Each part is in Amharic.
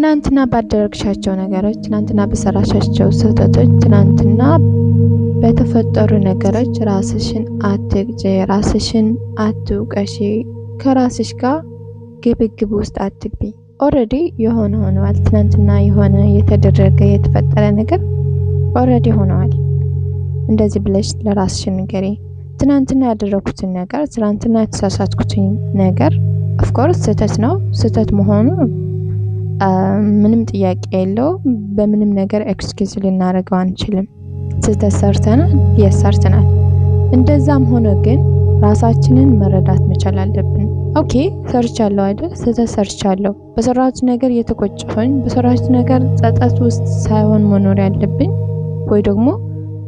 ትናንትና ባደረግሻቸው ነገሮች፣ ትናንትና በሰራሻቸው ስህተቶች፣ ትናንትና በተፈጠሩ ነገሮች ራስሽን አትቅጪ፣ ራስሽን አትውቀሺ፣ ከራስሽ ጋር ግብግብ ውስጥ አትግቢ። Already የሆነ ሆነዋል። ትናንትና የሆነ የተደረገ የተፈጠረ ነገር already ሆነዋል። እንደዚህ ብለሽ ለራስሽ ንገሪ። ትናንትና ያደረኩትን ነገር፣ ትናንትና የተሳሳትኩትን ነገር of course ስህተት ነው። ስህተት መሆኑ ምንም ጥያቄ የለው። በምንም ነገር excuse ልናደርገው አንችልም። ስህተት ሰርተናል፣ yes ሰርተናል። እንደዛም ሆኖ ግን ራሳችንን መረዳት መቻል አለብን። Okay ሰርቻለሁ አይደል? ስህተት ሰርቻለሁ። በሰራሁት ነገር እየተቆጨሁኝ፣ በሰራሁት ነገር ጸጸት ውስጥ ሳይሆን መኖር ያለብኝ ወይ ደግሞ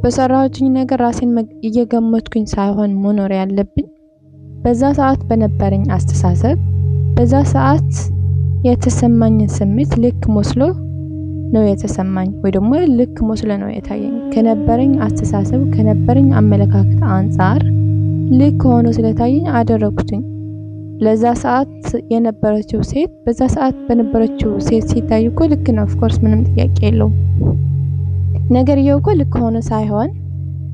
በሰራሁት ነገር ራሴን እየገመትኩኝ ሳይሆን መኖር ያለብኝ፣ በዛ ሰዓት በነበረኝ አስተሳሰብ፣ በዛ ሰዓት የተሰማኝን ስሜት ልክ መስሎ ነው የተሰማኝ ወይ ደግሞ ልክ መስሎ ነው የታየኝ። ከነበረኝ አስተሳሰብ፣ ከነበረኝ አመለካከት አንጻር ልክ ሆኖ ስለታየኝ አደረኩትኝ። ለዛ ሰዓት የነበረችው ሴት፣ በዛ ሰዓት በነበረችው ሴት ሲታይ እኮ ልክ ነው። Of course ምንም ጥያቄ የለውም። ነገርየው እኮ ልክ ሆኖ ሳይሆን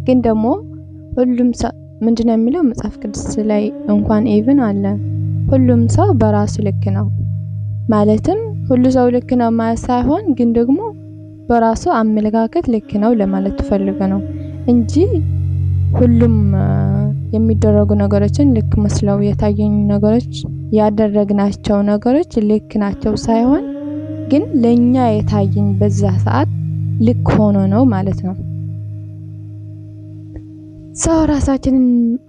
ግን ደግሞ ሁሉም ሰው፣ ምንድነው የሚለው፣ መጽሐፍ ቅዱስ ላይ እንኳን even አለ፣ ሁሉም ሰው በራሱ ልክ ነው። ማለትም ሁሉ ሰው ልክ ነው ማለት ሳይሆን ግን ደግሞ በራሱ አመለካከት ልክ ነው ለማለት ተፈልጎ ነው እንጂ ሁሉም የሚደረጉ ነገሮችን ልክ መስለው የታየኝ ነገሮች፣ ያደረግናቸው ነገሮች ልክ ናቸው ሳይሆን ግን ለኛ የታየኝ በዛ ሰዓት ልክ ሆኖ ነው ማለት ነው። So ራሳችንን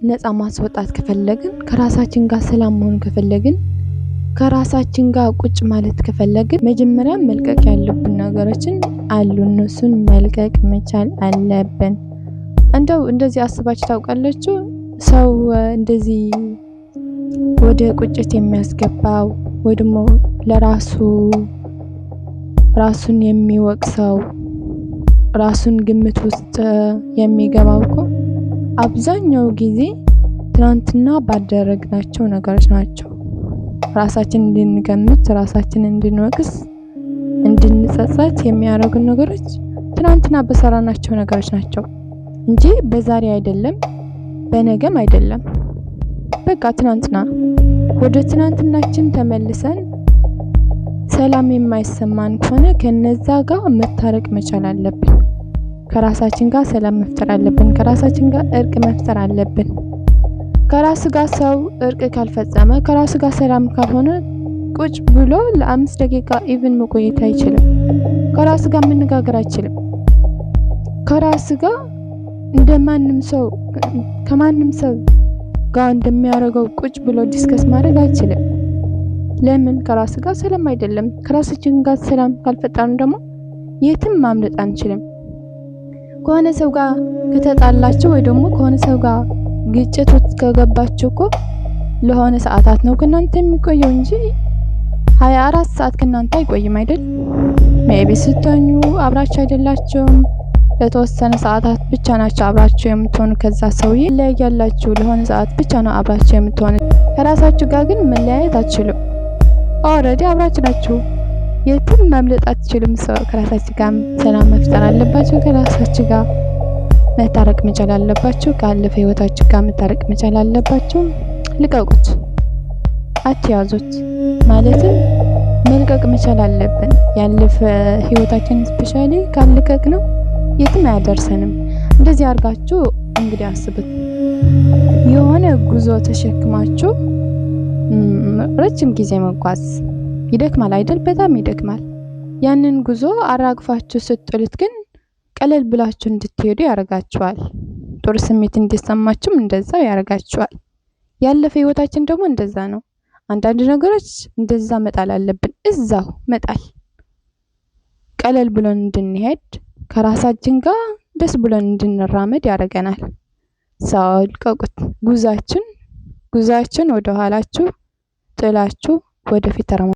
ነፃ ማስወጣት ከፈለግን፣ ከራሳችን ጋር ሰላም መሆን ከፈለግን፣ ከራሳችን ጋር ቁጭ ማለት ከፈለግን መጀመሪያ መልቀቅ ያለብን ነገሮችን አሉ። እነሱን መልቀቅ መቻል አለብን። እንደው እንደዚህ አስባችሁ ታውቃላችሁ? ሰው እንደዚህ ወደ ቁጭት የሚያስገባው ወይ ደግሞ ለራሱ ራሱን የሚወቅሰው፣ ራሱን ግምት ውስጥ የሚገባው እኮ አብዛኛው ጊዜ ትናንትና ባደረግናቸው ነገሮች ናቸው። ራሳችን እንድንገምት፣ ራሳችን እንድንወቅስ፣ እንድንጸጸት የሚያደርጉን ነገሮች ትናንትና በሰራናቸው ነገሮች ናቸው እንጂ በዛሬ አይደለም፣ በነገም አይደለም። በቃ ትናንትና፣ ወደ ትናንትናችን ተመልሰን ሰላም የማይሰማን ከሆነ ከነዛ ጋር መታረቅ መቻል አለብን። ከራሳችን ጋር ሰላም መፍጠር አለብን። ከራሳችን ጋር እርቅ መፍጠር አለብን። ከራሱ ጋር ሰው እርቅ ካልፈጸመ፣ ከራሱ ጋር ሰላም ካልሆነ ቁጭ ብሎ ለ5 ደቂቃ even መቆየት አይችልም። ከራሱ ጋር መነጋገር አይችልም። ከራሱ ጋር እንደማንም ሰው፣ ከማንም ሰው ጋር እንደሚያደርገው ቁጭ ብሎ discuss ማድረግ አይችልም። ለምን? ከራስ ጋር ሰላም አይደለም። ከራሳችን ጋር ሰላም ካልፈጠርን ደግሞ የትም ማምለጥ አንችልም። ከሆነ ሰው ጋር ከተጣላችሁ ወይ ደግሞ ከሆነ ሰው ጋር ግጭት ውስጥ ከገባችሁ እኮ ለሆነ ሰዓታት ነው ከእናንተ የሚቆየው እንጂ 24 ሰዓት ከእናንተ አይቆይም አይደል? Maybe ስተኙ አብራችሁ አይደላችሁም። ለተወሰነ ሰዓታት ብቻ ናቸው አብራችሁ የምትሆኑ። ከዛ ሰውዬ ለያላችሁ ለሆነ ሰዓት ብቻ ነው አብራችሁ የምትሆኑ። ከራሳችሁ ጋር ግን መለያየት አትችሉም። Already አብራችሁ ናችሁ። የትም ማምለጥ አትችሉም። So ከራሳችሁ ጋር ሰላም መፍጠር አለባችሁ። ከራሳችሁ ጋር መታረቅ መቻል አለባችሁ። ካለፈ ህይወታችሁ ጋር መታረቅ መቻል አለባችሁ። ልቀቁት፣ አትያዙት። ማለትም መልቀቅ መቻል አለብን። ያለፈ ህይወታችን especially ካልለቀቅነው የትም አያደርሰንም። እንደዚህ አድርጋችሁ እንግዲህ አስቡት። የሆነ ጉዞ ተሸክማችሁ ረጅም ጊዜ መጓዝ ይደክማል አይደል? በጣም ይደክማል። ያንን ጉዞ አራግፋችሁ ስትጥሉት ግን ቀለል ብላችሁ እንድትሄዱ ያደርጋችኋል። ጥሩ ስሜት እንዲሰማችሁም እንደዛው ያደርጋችኋል። ያለፈ ህይወታችን ደግሞ እንደዛ ነው። አንዳንድ ነገሮች እንደዛ መጣል አለብን። እዛው መጣል ቀለል ብሎን እንድንሄድ፣ ከራሳችን ጋር ደስ ብሎን እንድንራመድ ያደርገናል። So ልቀቁት። ጉዟችን ወደ ኋላችሁ ጥላችሁ ወደፊት ተራመዱ።